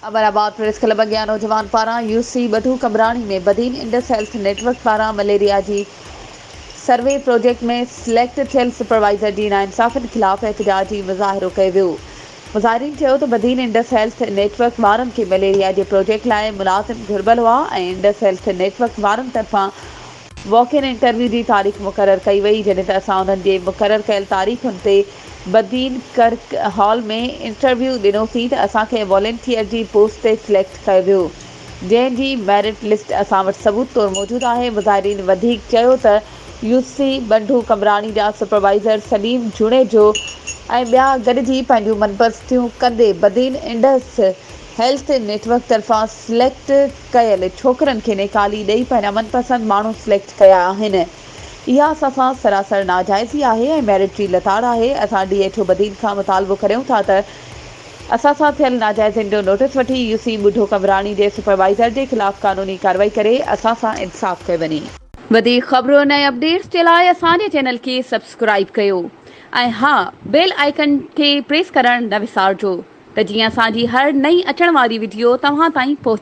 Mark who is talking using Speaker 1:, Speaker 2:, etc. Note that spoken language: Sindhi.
Speaker 1: امر آباد پريس ڪلب اڳيان نوجوان پاران U C Budho Qambrani ۾ Badin Indus health network پاران مليريا جي سروي پروجيڪٽ ۾ سليڪٽ ٿيل سپروائيزر جي ناانصافين خلاف احتجاجي مظاهرو ڪيو ويو. مظاهرين چيو ته Badin Indus health net work وارن کي مليريا جي پروجيڪٽ لاء ملازم گهربل هئا ۽ انڊس هيلٿ نيٽ ورڪ وارن طرفان واڪ ان انٽرويو جي تاريخ مقرر ڪئي وئي، جڏهن ته اسان انهن جي مقرر ڪيل تاريخن تي بدين ڪرڪ هال ۾ انٽرويو ڏنوسين ته اسان کي والنٽيئر جي پوسٽ تي سليڪٽ ڪيو ويو، جنهن جي ميرٽ لسٽ اسان وٽ ثبوت طور موجود آهي. مظاهرين وڌيڪ چيو ته يو سي ٻنڍو قمبراڻي جا سپروائيزر سليم جوڻيجو ۽ ٻيا گڏجي پنهنجون من پرستيون ڪندي Badin Indus health net work طرفان سليڪٽ ڪيل ڇوڪرن کي نيڪالي ڏئي پنهنجا من پسند ماڻهو سليڪٽ ڪيا آهن. اها اسان سان سراسر ناجائزي آهي ۽ ميرٽ جي لتاڙ آهي. اسان ڊي ايڇ او بدين کان مطالبو ڪريون ٿا ته اسان سان ٿيل ناجائزين جو نوٽيس وٺي يو سي ٻڍو قمبراڻي جي سپروائيزر جي خلاف قانوني ڪارروائي ڪري اسان سان انصاف ڪيو وڃي. وڌيڪ خبرن ۽ اپڊيٽس جي لاء اسان جي چينل کي سبسڪرائيب ڪيو ۽ ها بيل آئيڪن کي پريس ڪرڻ نه وسارجو. ته جيئن اسان جي هر نئين اچڻ واري وڊيو توهان تائين پهچي.